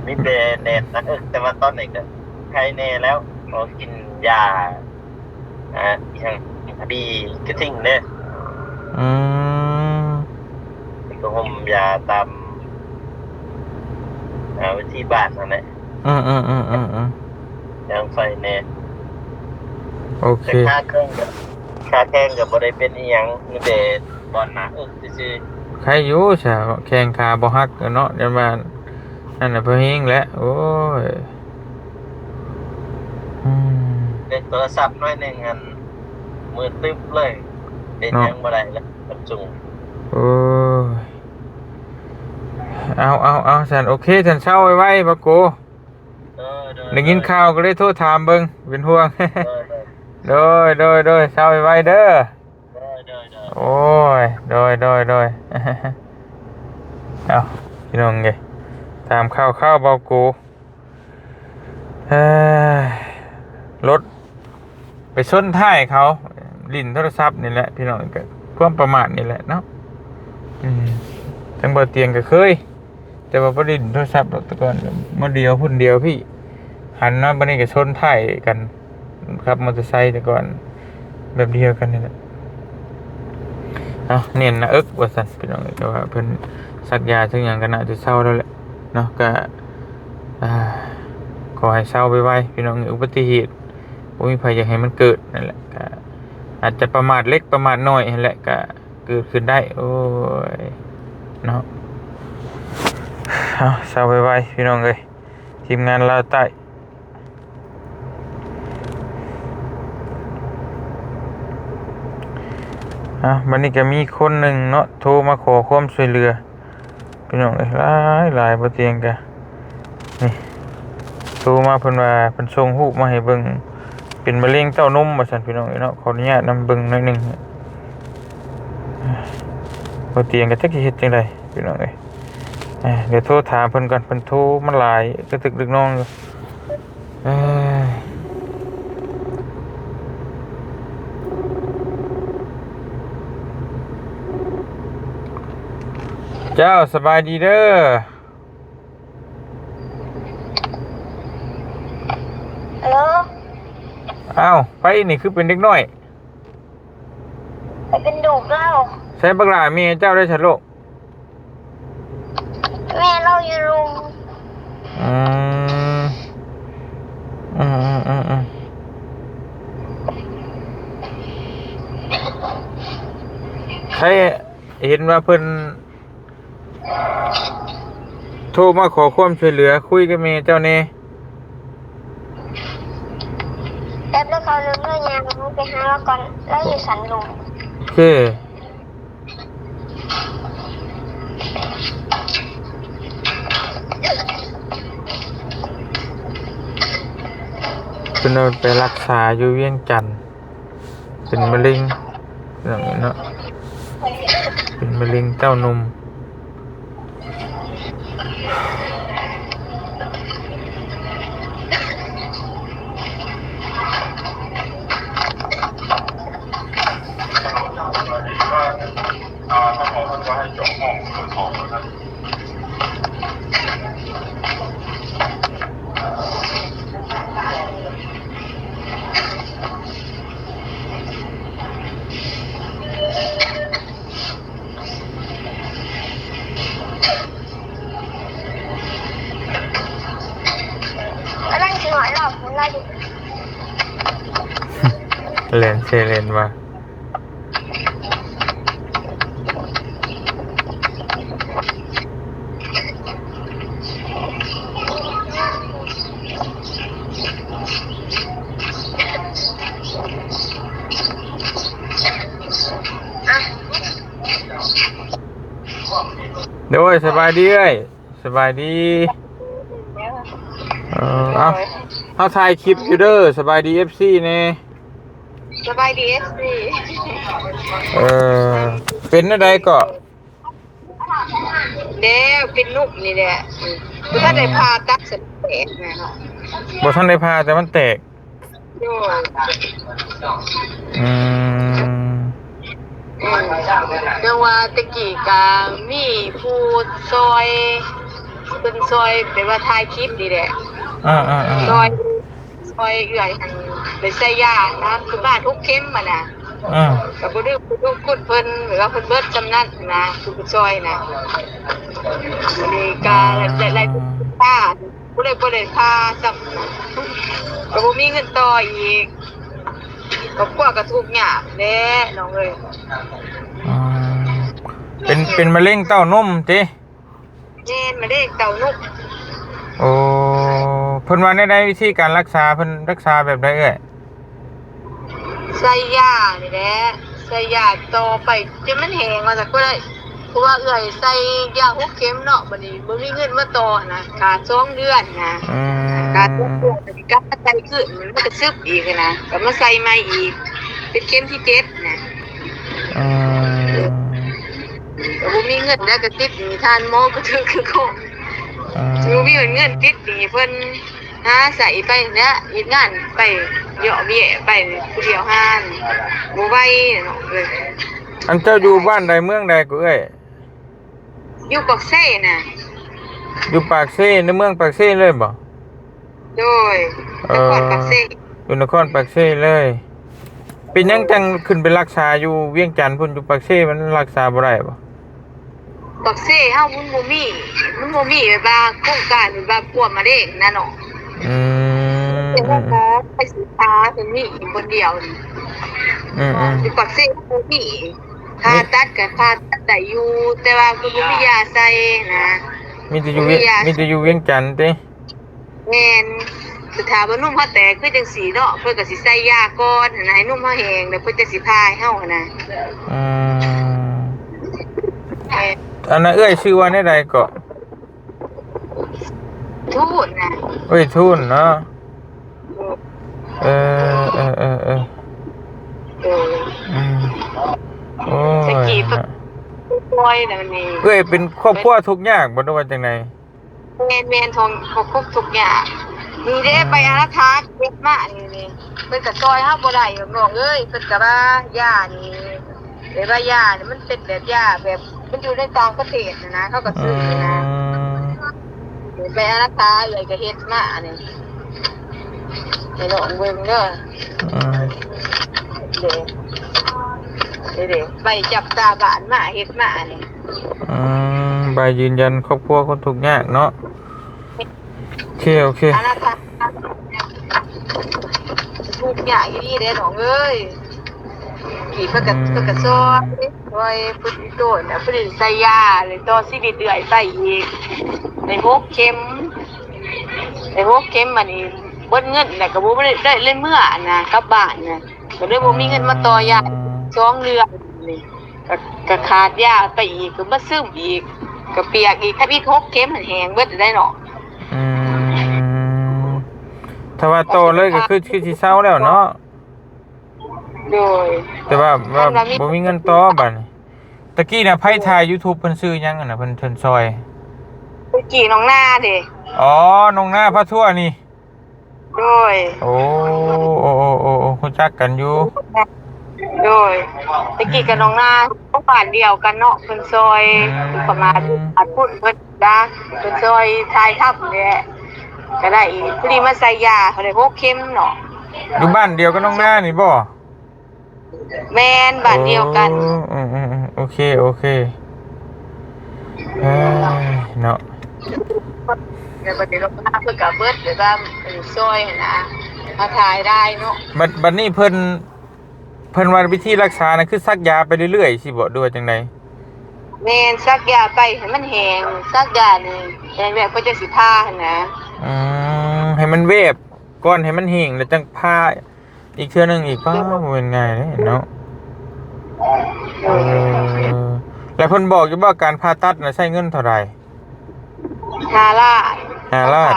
ມີແຕ່ແໜ້ນໜ້າເອິກ ແຕ່ວ່າຕອນນີ້ກໍໄຄແດ່ແລ້ວ ພໍກິນຢາ ອ່າ ອີຫຍັງ ບີກະທິງເດ້. ອືມ ກໍຫົ່ມຢາຕາມ ອ່າ ວິທີບ້ານຫັ້ນແຫຼະ. ອືມໆໆໆໆ ຍັງໄຄແດ່. ໂອເຄ ແຕ່ຂາແຂ້ງກໍ ຂາແຂ້ງກໍບໍ່ໄດ້ເປັນອີ່ຫຍັງ ມີແຕ່ບ່ອນໜ້າເອິກຊື່ໆ. ໄຄຢູ່ຊະ ແຂ້ງຂາບໍ່ຫັກເນາະ ຢ້ານວ່າ ນັ້ນນະ ພໍແຮງແຫຼະ. ໂອ້ຍ ອືມ ເຫຼັ້ນໂທລະສັບໜ້ອຍໜຶ່ງຫັ້ນ ມືດຕຶບເລີຍ ເຮັດຫຍັງບໍ່ໄດ້ແລ້ວ ມັນສູງ. ໂອ້ຍ ເອົາ ເອົາ ເອົາ ຊັ້ນ ໂອເຄ ຊັ້ນ ເຊົາໄວໆ ບາໂກ. ເອີ ໂດຍ ໄດ້ຍິນ ໂດຍ ຂ່າວກໍເລີຍໂທຖາມເບິ່ງ ເປັນຫ່ວງ. ໂດຍ ໂດຍ ໂດຍ ໂດຍ ໂດຍ ເຊົາໄວໆເດີ. ໂດຍ ໂດຍ ໂດຍ ໂອ້ຍ ໂດຍ ໂດຍ ໂດຍ. ເອົ້າ ພີ່ນ້ອງເອີຍ ຕາມຂ່າວ ຂ່າວເບົາກູ ເອີ ລົດໄປຊົນທ້າຍເຂົາ ຫຼິ້ນໂທລະສັບນີ້ແຫຼະ ພີ່ນ້ອງ ກໍຄວາມປະໝາດນີ້ແຫຼະເນາະ. ອືມ ທາງເບົາຕຽງກໍເຄີຍ ແຕ່ວ່າບໍ່ໄດ້ຫຼິ້ນໂທລະສັບດອກ ແຕ່ກ່ອນ ມື້ດຽວພຸ້ນດຽວພີ້ ຫັນມາບັດນີ້ກໍຊົນທ້າຍກັນ ຂັບມໍເຕີໄຊແຕ່ກ່ອນ ແບບດຽວກັນນີ້ແຫຼະ. ເອົາ ແໜ້ນໜ້າເອິກວ່າຊັ້ນ ພີ່ນ້ອງເອີຍ. ແຕ່ວ່າເພິ່ນສັກຢາສັກຫຍັງກໍໜ້າຈະເຊົາແລ້ວແຫຼະເນາະ. ກໍ ອ່າ ຂໍໃຫ້ເຊົາໄວໆ ພີ່ນ້ອງເອີຍ. ອຸບັດຕິເຫດບໍ່ມີໃຜຢາກໃຫ້ມັນເກີດນັ້ນແຫຼະ ກໍອາດຈະປະໝາດເລັກປະໝາດນ້ອຍຫັ້ນແຫຼະ ກໍ ເກີດຂຶ້ນໄດ້. ໂອ້ຍ ເນາະ. ເອົາ ເຊົາໄວໆ ພີ່ນ້ອງເອີຍ ທີມງານລາວໃຕ້. ເອົາ ບັດນີ້ກໍມີຄົນໜຶ່ງເນາະ ໂທມາຂໍຄວາມຊ່ວຍເຫຼືອ ພີ່ນ້ອງເອີຍ ຫຼາຍໆ. ບໍ່ຕຽງກະ ນີ້ ໂທມາ ເພິ່ນວ່າເພິ່ນສົ່ງຮູບມາໃຫ້ເບິ່ງ ເປັນມະເຮັງເຕົ້ານົມວ່າຊັ້ນ ພີ່ນ້ອງເອີຍເນາະ. ຂໍອະນຸຍາດນຳເບິ່ງໜ້ອຍໜຶ່ງ. ບໍ່ຕຽງກໍຈັກຊິເຮັດຈັ່ງໃດ ພີ່ນ້ອງເອີຍ. ອ່າ ດຽວໂທຖາມເພິ່ນກ່ອນ ເພິ່ນໂທມາຫຼາຍກະຕຶກດຶກນ້ອງຢູ່. ເອີ ເຈົ້າ ສະບາຍດີເດີ. ຮັລໂຫຼ ອ້າວ ໃຜນີ້ຄືເປັນເດັກນ້ອຍ? ຂ້ອຍເປັນລູກລາວ. ໃສບັກຫຼ້າແມ່ເຈົ້າໄດ້ຊັ້ນລູກ? ແມ່ລາວຢູ່ລຸ່ມ. ອືມ ອືມໆໆໆ ໃຜເຫັນວ່າເພິ່ນ ໂທມາຂໍຄວາມຊ່ວຍເຫຼືອ ຄຸຍກັບແມ່ເຈົ້າແດ່. ແປັບເດີ ເຂົາເລີ່ມເລີຍ ຍ່າງໄປຫາລາວກ່ອນ ລາວຢູ່ຊັ້ນລຸ່ມ. ໂອເຄ ເພິ່ນເອົາໄປລັກສາຢູ່ວຽງຈັນ. ເປັນມະເຮັງ ເລື່ອງນີ້ເນາະ ເປັນມະເຮັງເຕົ້ານົມ. ກຳລັງຊິຮອດລອບພຸ້ນລະ. ແລ່ນເຊເລນວ່າ. ໂດຍ ສະບາຍດີເອື້ອຍ. ສະບາຍດີ. ເອີ ເອົ້າ ເຮົາຖ່າຍຄລິບຢູ່ເດີ. ສະບາຍດີເອັຟຊີແດ່. ສະບາຍດີເອັຟຊີ. ເອີ ເປັນແນວໃດເກາະ? ແດ່ ເປັນນຸກນີ້ແຫຼະ. ບໍ່ທັນໄດ້ຜ່າຕັດສະແຕກນະ. ບໍ່ທັນໄດ້ຜ່າ ແຕ່ມັນແຕກ. ໂດຍ. ອືມ ອືມ ຈັ່ງວ່າແຕ່ກີ້ກະມີຜູ້ຊ່ອຍ ເພິ່ນຊ່ອຍ ແບບວ່າຖ່າຍຄລິບນີ້ແຫຼະ. ອືມໆໆ ຊ່ອຍ ຊ່ອຍເອື້ອຍຫັ້ນໄປໃສ່ຢານະ ຄືບາດຫົກເຂັມຫັ້ນນະ. ອືມ ກະບໍ່ໄດ້ຂອບຄຸນເພິ່ນ ແບບວ່າເພິ່ນເບິດສ່ຳນັ້ນນະ ຄືຜູ້ຊ່ອຍນະ. ບາດນີ້ກະ ອືມ ໄດ້ ໄດ້ ໄດ້ ບໍ່ໄດ້ ບໍ່ໄດ້ພາຊ້ຳ ກໍບໍ່ມີເງິນຕໍ່ອີກ ຄອບຄົວກໍທຸກຍາກແຫຼະນ້ອງເອີຍ. ອືມ ເປັນ ເປັນມະເຮັງເຕົ້ານົມຕິ? ແມ່ນ ມະເຮັງເຕົ້ານົມ. ໂອ້ ເພິ່ນວ່າແນວໃດ ວິທີການລັກສາ ເພິ່ນລັກສາແບບໃດເອື້ອຍ? ໃສ່ຢານີ້ແຫຼະ ໃສ່ຢາຕໍ່ໄປຈົນມັນແຫ້ງວ່າຊັ້ນກໍໄດ້. ເພາະວ່າເອື້ອຍໃສ່ຢາຫົກເຂັມເນາະ ບັດນີ້ບໍ່ມີເງິນມາຕໍ່ຫັ້ນນະ ຂາດສອງເດືອນນະ ອືມ ຂາດສອງເດືອນ ກໍກັບມາໃສ່ຄືນ ມັນກໍຊຶບອີກຫັ້ນນະ ກໍມາໃສ່ໃໝ່ອີກ ເປັນເຂັມທີເຈັດນະ ອືມ ກໍບໍ່ມີເງິນ ແລ້ວກໍຕິດໜີ້ທ່ານໝໍ ກໍຖືກຄືຄົນ ອືມ ບໍ່ມີເງິນ ຕິດໜີ້ເພິ່ນ ຫາໃຊ້ໄປແຫຼະ ເຮັດງານໄປເຍາະແຍະໄປ ຜູ້ດຽວຫາບໍ່ໄຫວເນາະເອີຍ. ອັນເຈົ້າຢູ່ບ້ານໃດເມືອງໃດກໍເອື້ອຍ? ຢູ່ປາກເຊນະ. ຢູ່ປາກເຊ ໃນເມືອງປາກເຊເລີຍບໍ່? ໂດຍ ເອີ ນະຄອນປາກເຊ ຢູ່ນະຄອນປາກເຊເລີຍ. ເປັນຫຍັງຈັ່ງຂຶ້ນໄປລັກສາຢູ່ວຽງຈັນພຸ້ນ ຢູ່ປາກເຊມັນລັກສາບໍ່ໄດ້ບໍ່? ປາກເຊເຮົາມັນບໍ່ມີ ມັນບໍ່ມີແບບວ່າໂຄງການແບບວ່າປົວມະເຮັງນະເນາະ ອືມ ແຕ່ວ່າໝໍໄປສີດຢາເພິ່ນມີຄົນດຽວນີ້ ອືມໆ ຢູ່ປາກເຊບໍ່ມີ ຜ່າຕັດກໍຜ່າຕັດໄດ້ຢູ່ ແຕ່ວ່າຄືບໍ່ມີຢາໃສ່ນະ ມີແຕ່ຢູ່ ບໍ່ມີຢາ ມີແຕ່ຢູ່ວຽງຈັນຕິ? ແມ່ນ ຖ້າວ່ານົມເຮົາແຕກຄືຈັ່ງຊີ້ເນາະ ເພິ່ນກໍຊິໃສ່ຢາກ່ອນຫັ້ນນະ ໃຫ້ນົມເຮົາແຫ້ງ ແລ້ວເພິ່ນຈັ່ງຊິຜ່າໃຫ້ເຮົາຫັ້ນນະ ອືມ ແມ່ນ ອັນນັ້ນເອື້ອຍຊື່ວ່າແນວໃດເກາະ? ທູນນະ ເອື້ອຍທູນເນາະ ເອີ ເອີ ເອີ ເອີ ເອີ ອືມ ໂອ້ຍ ແຕ່ກີ້ເພິ່ນ ເນາະ ປ່ອຍແລ້ວນີ້ ເອື້ອຍເປັນຄອບຄົວທຸກຍາກບໍ່ ຫຼືວ່າຈັ່ງໃດ? ແມ່ນໆ ຂອງ ຂອງຄົນທຸກຍາກ ນີ້ເດ້ ອືມ ໃບອາລັກຂາເກັບມານີ້ ນີ້ ເພິ່ນກໍຊ່ອຍເຮົາບໍ່ໄດ້ດອກນ້ອງເອີຍ ເພິ່ນກໍວ່າຢານີ້ ແບບວ່າຢານີ້ມັນເປັນແບບຢາແບບ ມັນຢູ່ໃນຕ່າງປະເທດຫັ້ນນະ ເຂົາກໍຊື້ນະ ອືມ ໃບອາລັກຂາເອື້ອຍກໍເຮັດມານີ້ ໃຫ້ນ້ອງເບິ່ງເດີ ອືມ ເດ້ ເດ້ ໃບຈັບຕາບ້ານມາເຮັດມານີ້ ອືມ ໃບຢືນຢັນຄອບຄົວຄົນທຸກຍາກເນາະ ໂອເຄ ໂອເຄ ອັນນັ້ນ ທຸກຍາກອີ່ຫຼີເດ້ນ້ອງເອີຍ ກີ້ເພິ່ນກໍ ອືມ ເພິ່ນກໍຊ່ອຍ ຊ່ອຍເພິ່ນໂຕນະ ເພິ່ນໄດ້ໃສ່ຢາ ແລ້ວຕໍ່ຊີວິດເອື້ອຍໄປອີກ ໄດ້ຫົກເຂັມ ໄດ້ຫົກເຂັມ ບັດນີ້ເບິດເງິນ ແລ້ວກໍບໍ່ໄດ້ ໄດ້ເລີຍເມືອນະ ກັບບ້ານນະ ກໍເລີຍບໍ່ມີເງິນມາຕໍ່ຢາ ອືມ ສອງເດືອນນີ້ ກໍ ກໍຂາດຢາໄປອີກ ກໍມາຊຶມອີກ ກໍປຽກອີກ ທຳອິດຫົກເຂັມຫັ້ນແຫ້ງເບິດໄດ໋ເນາະ ອືມ ຖ້າວ່າຕໍ່ເລີຍກໍຄື ຄືຊິເຊົາແລ້ວເນາະ ໂດຍ ແຕ່ວ່າ ວ່າ ຄັນວ່າມີ ບໍ່ມີເງິນຕໍ່ບັດນີ້ ຕະກີ້ນະ ໃຜຖ່າຍຢູທູບ ເພິ່ນຊື່ຫຍັງຫັ້ນນະ ເພິ່ນ ເພິ່ນຊ່ອຍ ຕະກີ້ນ້ອງນາເດ້ ອໍ ນ້ອງນາພາທົ່ວນີ້ ໂດຍ ໂອ້ ໂອ້ ໂອ້ ໂອ້ ຮູ້ຈັກກັນຢູ່ ໂດຍ ແຕ່ກີ້ກັບນ້ອງນາ ອືມ ບ້ານດຽວກັນເນາະ ເພິ່ນຊ່ອຍ ອືມ ປະມານ ອາດພຸ້ນເພິ່ນນະ ເພິ່ນຊ່ອຍຖ່າຍທຳແຫຼະ ກໍໄດ້ ພໍດີມາໃສ່ຢາ ເຂົາໄດ້ຫົກເຂັມເນາະ ຢູ່ບ້ານດຽວກັບນ້ອງນານີ້ບໍ່? ແມ່ນ ບ້ານດຽວກັນ ໂອ້ ອືມໆໆ ໂອເຄ ໂອເຄ ເອີຍ ເນາະ ແລ້ວບັດນີ້ນ້ອງນາເພິ່ນກໍເບິດ ແບບວ່າ ເອີ ຊ່ອຍຫັ້ນນະ ມາຖ່າຍໄດ້ເນາະ ບັດ ບັດນີ້ເພິ່ນ ເພິ່ນວ່າວິທີລັກສານັ້ນ ຄືສັກຢາໄປເລື້ອຍໆ ຊີ້ບໍ່ ຫຼືວ່າຈັ່ງໃດ? ແມ່ນ ສັກຢາໄປໃຫ້ມັນແຫ້ງ ສັກຢານີ້ແຫ້ງແລ້ວ ເພິ່ນຈັ່ງຊິຜ່າຫັ້ນນະ ອືມ ໃຫ້ມັນແວບກ່ອນ ໃຫ້ມັນແຫ້ງ ແລ້ວຈັ່ງຜ່າ ອີກເທື່ອໜຶ່ງອີກ ປ້າ ບໍ່ແມ່ນງ່າຍເດ້ເນາະ ເອີ ແລ້ວເພິ່ນບອກຢູ່ບໍ່ ການຜ່າຕັດນະໃຊ້ເງິນເທົ່າໃດ? ຫ້າລ້ານ ຫ້າລ້ານ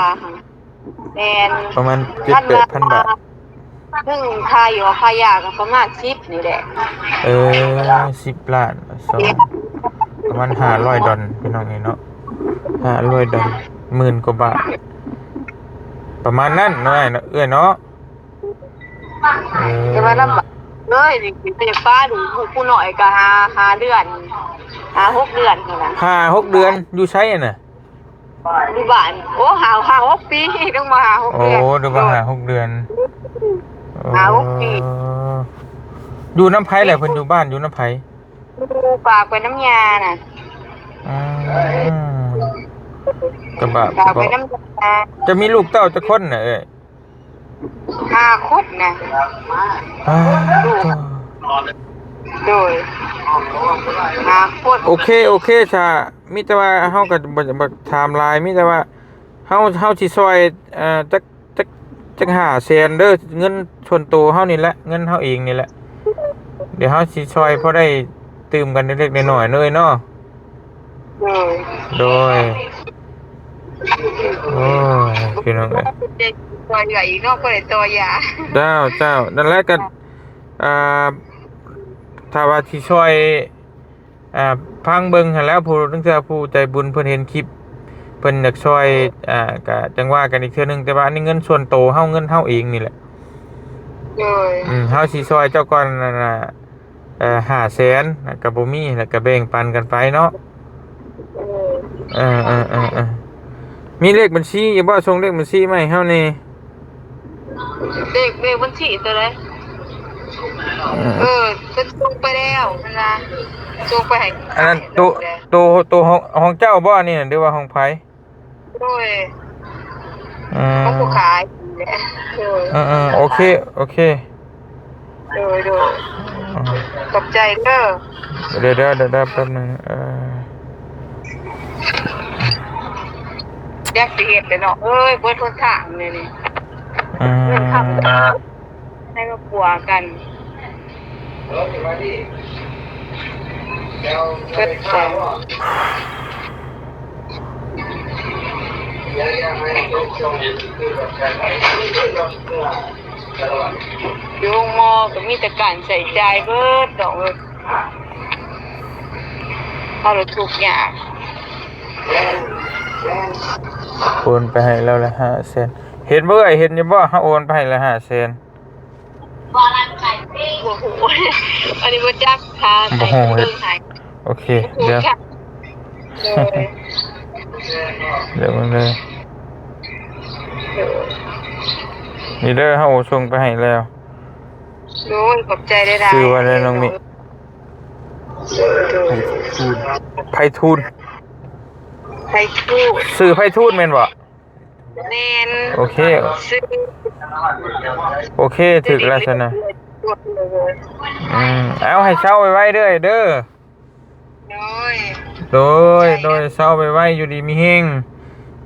ແມ່ນ ປະມານເຈັດແປດພັນບາດ ເຖິງຄ່າຢາຄ່າຢາກໍປະມານສິບນີ້ແຫຼະ ເອີ ສິບລ້ານ ສອງ ປະມານຫ້າຮ້ອຍດອນ ພີ່ນ້ອງເອີຍເນາະ ຫ້າຮ້ອຍດອນ ໝື່ນກວ່າບາດ ປະມານນັ້ນເນາະ ເອື້ອຍເນາະ. ເອີ ແຕ່ວ່າລຳບາກເລີຍນີ້ ເປັນໄປຢາກປະລູກ ລູກຜູ້ນ້ອຍກໍຫ້າ ຫ້າເດືອນ ຫ້າຫົກເດືອນພຸ້ນນະ ຫ້າຫົກເດືອນ ຢູ່ໃສຫັ້ນນະ? ຢູ່ບ້ານ ໂອ້ ຫ້າ ຫ້າຫົກປີ ຕ້ອງມາຫ້າຫົກເດືອນ ໂອ້ ຫຼືວ່າຫ້າຫົກເດືອນ ໂອ້ ຫ້າຫົກປີ ຢູ່ນຳໃຜແຫຼະ? ເພິ່ນຢູ່ບ້ານ ຢູ່ນຳໃຜ? ຢູ່ ຝາກໄວ້ນຳຍ່ານະ ອືມ ກະບາບ ຝາກໄວ້ນຳຍ່າ ເຈົ້າມີລູກເຕົ້າຈັກຄົນນະເອື້ອຍ? ຫ້າຄົນນະ ອ້າ ໂດຍ ຫ້າຄົນ ໂອເຄ ໂອເຄຊະ ມີແຕ່ວ່າເຮົາກໍບໍ່ ບໍ່ຢາກຖາມຫຼາຍ ມີແຕ່ວ່າເຮົາ ເຮົາຊິຊ່ອຍ ເອີ ຈັກ ຈັກ ຈັກຫ້າແສນເດີ ເງິນສ່ວນໂຕເຮົານີ້ແຫຼະ ເງິນເຮົາເອງນີ້ແຫຼະ ດຽວເຮົາຊິຊ່ອຍພໍໄດ້ຕື່ມກັນເລັກໆນ້ອຍໆເນາະ ເອື້ອຍເນາະ. ໂດຍ ໂດຍ ໂອ້ຍ ພີ່ນ້ອງເອີຍ ເຈັບກວ່າເຫຼືອອີກເນາະ ບໍ່ໄດ້ຕໍ່ຢາ. ເຈົ້າ ເຈົ້າ ນັ້ນແຫຼະ ກໍ ອ່າ ຖ້າວ່າຊິຊ່ອຍ ອ່າ ຟັງເບິ່ງຫັ້ນແຫຼະ ຜູ້ ລາງເທື່ອຜູ້ໃຈບຸນເພິ່ນເຫັນຄລິບ ເພິ່ນຢາກຊ່ອຍ ອ່າ ກະຈັ່ງວ່າກັນອີກເທື່ອໜຶ່ງ ແຕ່ວ່າອັນນີ້ເງິນສ່ວນໂຕເຮົາ ເງິນເຮົາເອງນີ້ແຫຼະ. ໂດຍ ອືມ ເຮົາຊິຊ່ອຍເຈົ້າກ່ອນນັ້ນນະ ເອີ ຫ້າແສນ ກະບໍ່ມີ ແລ້ວກະແບ່ງປັນກັນໄປເນາະ. ເອີ ເອີ ເອີ ເອີ ເອີ ມີເລກບັນຊີຢູ່ບໍ່? ສົ່ງເລກບັນຊີມາໃຫ້ເຮົາແດ່. ເລກ ເລກບັນຊີຕົວໃດ? ເອີ ເອີ ເພິ່ນສົ່ງໄປແລ້ວ ເພິ່ນວ່າສົ່ງໄປໃຫ້ ອັນນັ້ນໂຕ ໂຕ ໂຕຂອງ ຂອງເຈົ້າບໍ່ອັນນີ້ນະ ຫຼືວ່າຂອງໃຜ? ໂດຍ ອືມ ຂອງຜູ້ຂາຍ. ໂດຍ ເອີ ເອີ ໂອເຄ ໂອເຄ. ໂດຍ ໂດຍ ອືມ ຂອບໃຈເດີ. ດຽວ ດຽວ ດຽວ ແປັບໜຶ່ງ ເອີ ຢາກຊິເຮັດແຫຼະເນາະ ເອີຍ ເບິດຫົນທາງແລ້ວນີ້. ອືມ ເງິນຄຳ ໃຫ້ມາປົວກັນ ເບິດແລ້ວ ຢູ່ໂຮງໝໍກໍມີແຕ່ການໃຊ້ຈ່າຍເບິດດອກເອີຍ ເຮົາລະທຸກຍາກ. ໂອນໄປໃຫ້ລາວລະຫ້າແສນ ເຫັນບໍ່ເອື້ອຍ? ເຫັນຢູ່ບໍ່ ເຮົາໂອນໄປໃຫ້ລະຫ້າແສນ? ບໍ່ຮູ້ ອັນນີ້ບໍ່ຈັກ ຖ້າ ບໍ່ຮູ້ ໃຫ້ເບິ່ງໃຫ້. ໂອເຄ ບໍ່ຮູ້ ດຽວ ຈັກ ໂດຍ ດຽວເບິ່ງເດີ ໂດຍ ນີ້ເດີ ເຮົາສົ່ງໄປໃຫ້ແລ້ວ. ໂດຍ ຂອບໃຈຫຼາຍໆ. ຊື່ວ່າໃດ ນ້ອງມິ? ໂດຍ ໄພທູນ ໄພທູນ ຊື່ໄພທູນແມ່ນບໍ່? ແມ່ນ ໂອເຄ ຊື່ ໂອເຄ ຖືກແລ້ວຊັ້ນນະ. ອືມ ເອົາ ໃຫ້ເຊົາໄວໆເດີ້ເດີ້. ໂດຍ ໂດຍ ໂດຍ ເຊົາໄວໆ ຢູ່ດີມີແຮງ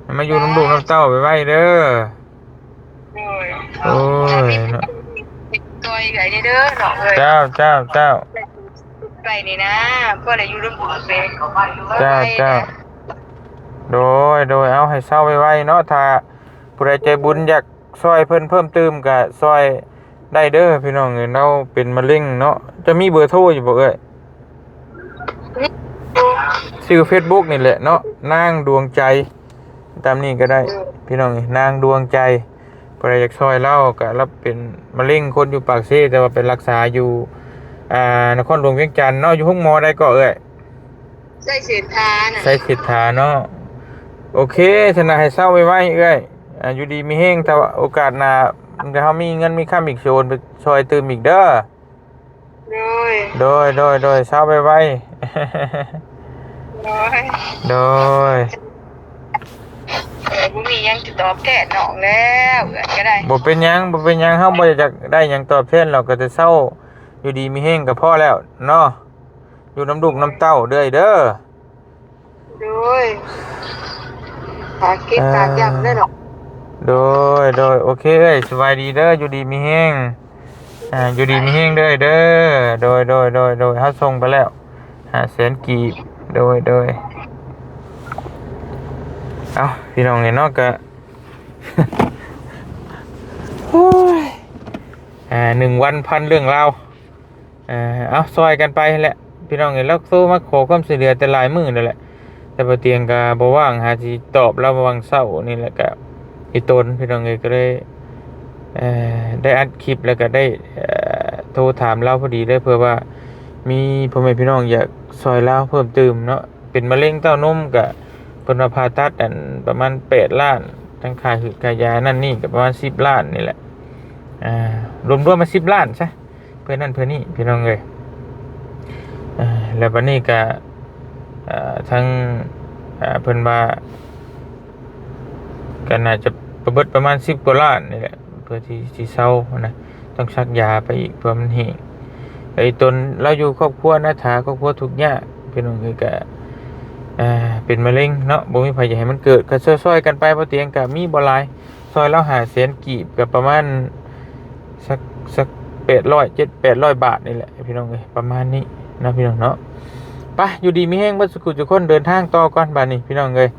ໃຫ້ມາຢູ່ນຳລູກນຳເຕົ້າໄວໆເດີ້. ໂດຍ ໂອ້ຍ ເນາະ ຊ່ອຍເອື້ອຍແດ່ເດີ້ນ້ອງເອີຍ. ເຈົ້າ ເຈົ້າ ເຈົ້າ ໄປນີ້ນະ ພໍໄດ້ຢູ່ນຳລູກແມ່ ເຈົ້າ ເຈົ້າ ໂດຍ ໂດຍ ເອົາ ໃຫ້ເຊົາໄວໆເນາະ. ຖ້າຜູ້ໃດໃຈບຸນຢາກຊ່ອຍເພິ່ນເພີ່ມຕື່ມກະຊ່ອຍໄດ້ເດີ້ພີ່ນ້ອງເອີຍ. ລາວເປັນມະເຮັງເນາະ. ຈະມີເບີໂທຢູ່ບໍ່ເອື້ອຍ? ຊື່ເຟສບຸກນີ້ແຫຼະເນາະ ນາງດວງໃຈ ຕາມນີ້ກໍໄດ້ ໂດຍ ພີ່ນ້ອງເອີຍ ນາງດວງໃຈ. ຜູ້ໃດຢາກຊ່ອຍລາວກໍ ລາວເປັນມະເຮັງ ຄົນຢູ່ປາກເຊ ແຕ່ວ່າໄປລັກສາຢູ່ ອ່າ ນະຄອນຫຼວງວຽງຈັນເນາະ. ຢູ່ໂຮງໝໍໃດເກາະເອື້ອຍ? ໄຊເສດຖານະ ໄຊເສດຖາເນາະ. ໂອເຄ ຊັ້ນນະ ໃຫ້ເຊົາໄວໆເອື້ອຍ ອ່າ ຢູ່ດີມີແຮງ. ຖ້າວ່າໂອກາດໜ້າ ຖ້າເຮົາມີເງິນມີຄຳອີກ ຊິໂອນໄປຊ່ອຍຕື່ມອີກເດີ້. ໂດຍ ໂດຍ ໂດຍ ໂດຍ ເຊົາໄວໆ ໂດຍ ໂດຍ ເອີ ບໍ່ມີຫຍັງຈະຕອບແທນນ້ອງແລ້ວ ເອື້ອຍກໍໄດ້. ບໍ່ເປັນຫຍັງ ບໍ່ເປັນຫຍັງ ເຮົາບໍ່ຢາກໄດ້ຫຍັງຕອບແທນດອກ ກໍແຕ່ເຊົາຢູ່ດີມີແຮງກໍພໍແລ້ວເນາະ. ຢູ່ນຳລູກນຳເຕົ້າເດີ້ເດີ້. ໂດຍ ຝາກເກັບຝາກຢຳເດີ້ເນາະ. ໂດຍ ໂດຍ ໂອເຄເອື້ອຍ ສະບາຍດີເດີ້ ຢູ່ດີມີແຮງ ອ່າ ຢູ່ດີມີແຮງເດີ້ເດີ້. ໂດຍ ໂດຍ ໂດຍ ໂດຍ ເຮົາສົ່ງໄປແລ້ວຫ້າແສນກີບ. ໂດຍ ໂດຍ ເອົ້າ ພີ່ນ້ອງເອີຍເນາະ ກະ ໂອ້ຍ ອ່າ ໜຶ່ງວັນພັນເລື່ອງລາວ. ເອີ ເອົາ ຊ່ອຍກັນໄປຫັ້ນແຫຼະ ພີ່ນ້ອງເອີຍ. ລາວໂທມາຂໍຄວາມຊ່ວຍເຫຼືອແຕ່ຫຼາຍມື້ແລ້ວແຫຼະ ແຕ່ບໍ່ຕຽງກໍບໍ່ວ່າງ ຫາຊິຕອບລາວຫວ່າງເຊົ້ານີ້ແຫຼະ ກໍອີ່ຕົນ ພີ່ນ້ອງເອີຍ. ກໍເລີຍ ເອີ ໄດ້ອັດຄລິບ ແລ້ວກໍໄດ້ ເອີ ໂທຖາມລາວພໍດີເລີຍ ເພື່ອວ່າມີພໍ່ແມ່ພີ່ນ້ອງຢາກຊ່ອຍລາວເພີ່ມຕື່ມເນາະ. ເປັນມະເຮັງເຕົ້ານົມ ກໍເພິ່ນວ່າຜ່າຕັດ ອັນ ປະມານແປດລ້ານ ທັງຄ່າຫືດຄ່າຢານັ້ນນີ້ ກໍປະມານສິບລ້ານນີ້ແຫຼະ ອ່າ ລວມໆມາສິບລ້ານຊະ. ເພື່ອນັ້ນເພື່ອນີ້ ພີ່ນ້ອງເອີຍ. ເອີ ແລ້ວບັດນີ້ກະ ເອີ ທາງ ເອີ ເພິ່ນວ່າ ກໍໜ້າຈະປະເບິດປະມານສິບກວ່າລ້ານນີ້ແຫຼະ ເພື່ອທີ່ຊິເຊົາຫັ້ນນະ. ຕ້ອງສັກຢາໄປອີກ ເພື່ອມັນແຫ້ງ. ໄອ້ຕົນລາວຢູ່ຄອບຄົວໜ້າຖາ ຄອບຄົວທຸກຍາກ ພີ່ນ້ອງເອີຍ. ກໍ ເອີ ເປັນມະເຮັງເນາະ ບໍ່ມີໃຜຢາກໃຫ້ມັນເກີດ ກໍຊ່ອຍໆກັນໄປ. ບໍ່ຕຽງກໍມີບໍ່ຫຼາຍ ຊ່ອຍລາວຫ້າແສນກີບ ກໍປະມານ ສັກ ສັກແປດຮ້ອຍ ເຈັດແປດຮ້ອຍບາດນີ້ແຫຼະ ພີ່ນ້ອງເອີຍ ປະມານນີ້ເນາະ ພີ່ນ້ອງເນາະ. ໄປ ຢູ່ດີມີແຮງເບິດສຸຂູສຸຄົນ ເດີນທາງຕໍ່ກ່ອນບາດນີ້ພີ່ນ້ອງເອີຍ.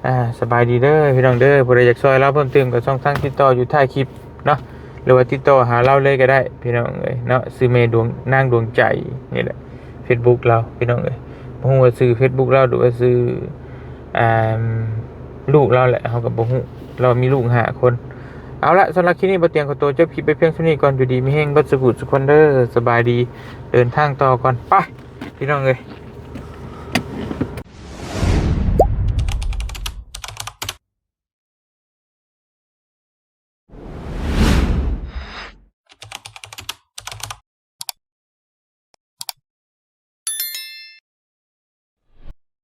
ອ່າ ສະບາຍດີເດີພີ່ນ້ອງເດີ. ຜູ້ໃດຢາກຊ່ອຍລາວເພີ່ມເຕີມກໍຊ່ອງທາງຕິດຕໍ່ຢູ່ທ້າຍຄລິບເນາະ ຫຼືວ່າຕິດຕໍ່ຫາລາວເລີຍກໍໄດ້ພີ່ນ້ອງເອີຍເນາະ. ຊື່ແມ່ດວງ ນາງດວງໃຈນີ້ແຫຼະ ເຟສບຸກລາວພີ່ນ້ອງເອີຍ. ບໍ່ຮູ້ວ່າຊື່ເຟສບຸກລາວ ຫຼືວ່າຊື່ ອ່າ ລູກລາວແຫຼະ ເຮົາກໍບໍ່ຮູ້. ລາວມີລູກຫ້າຄົນ. ເອົາລະ ສຳລັບຄລິບນີ້ ບໍ່ຕຽງຂໍຕົວຈົບຄລິບໄປພຽງເທົ່ານີ້ກ່ອນ. ຢູ່ດີມີແຮງເບິດສຸຂູສຸຄົນເດີ. ສະບາຍດີ ເດີນທາງຕໍ່ກ່ອນ ໄປ ພີ່ນ້ອງເອີຍ.